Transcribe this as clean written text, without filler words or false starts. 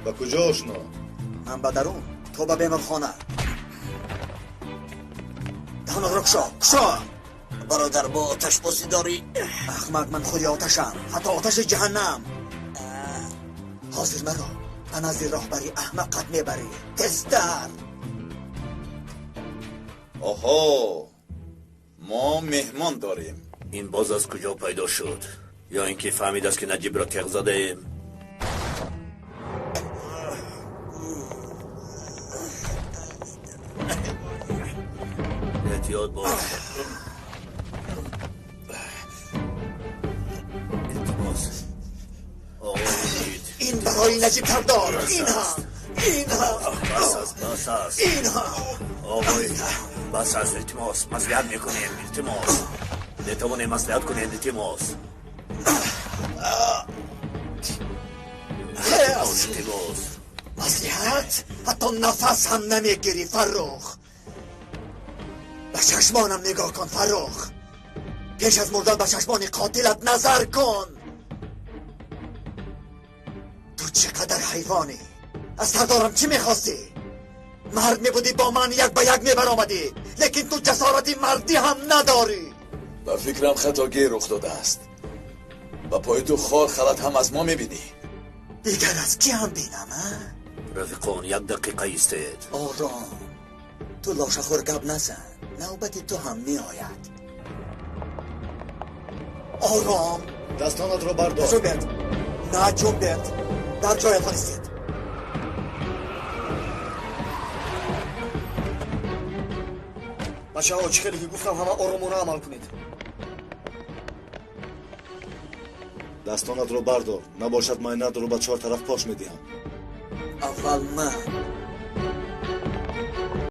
Ба куҷо ошно? Ман ба дарун, то ба беморхона. Даҳонатро кушо, кушо! Бародар, бо оташбозӣ дорӣ? Ахмақ, ман худи оташам, ҳатто оташи ҷаҳаннам. Ҳозир маро ба назди роҳбари аҳмақат мебарӣ. Тезтар! Оҳо, мо меҳмон дорем. Ин боз аз куҷо пайдо шуд? Ё ин ки фаҳмидааст, ки Наҷибро теғ задаем? Эҳтиёт бош. Илтимос. Оғои Умид. Ин барои Наҷиб Сардор. Ин ҳам, ин ҳам. Бас аст, бас аст. Ин ҳам. Оғои, бас аст, илтимос. Маслиҳат мекунем, илтимос. Метавонем маслиҳат кунем, илтимос. Илтимос. Маслиҳат? Ҳатто нафас ҳам намегирӣ, Фаррух. Ба чашмонам нигоҳ кун, Фаррух. Пеш аз мурдан ба чашмони қотилат назар кун. Ту чӣ қадар ҳайвонӣ! Аз сардорам чӣ мехостӣ? Мард мебудӣ, бо ман як ба як мебаромадӣ, лекин ту ҷасорати мардӣ ҳам надорӣ. Ба фикрам хатогӣ рух додааст. Ба пои ту хор халат ҳам аз мо мебинӣ. Дигар аз кӣ ҳам бинам, а? Рафиқон, як дақиқа истед. Ором, ту лошахӯр гап назан, навбати ту ҳам меояд. Ором. Дастонатро бардор. Наҷунбед, наҷунбед, дар ҷоятон истед. Бачаҳо, чӣ хеле ки гуфтам, ҳама оромона амал кунед. Дастонатро бардор, набошад майнатро ба чор тараф пош медиҳам. Аввал ман.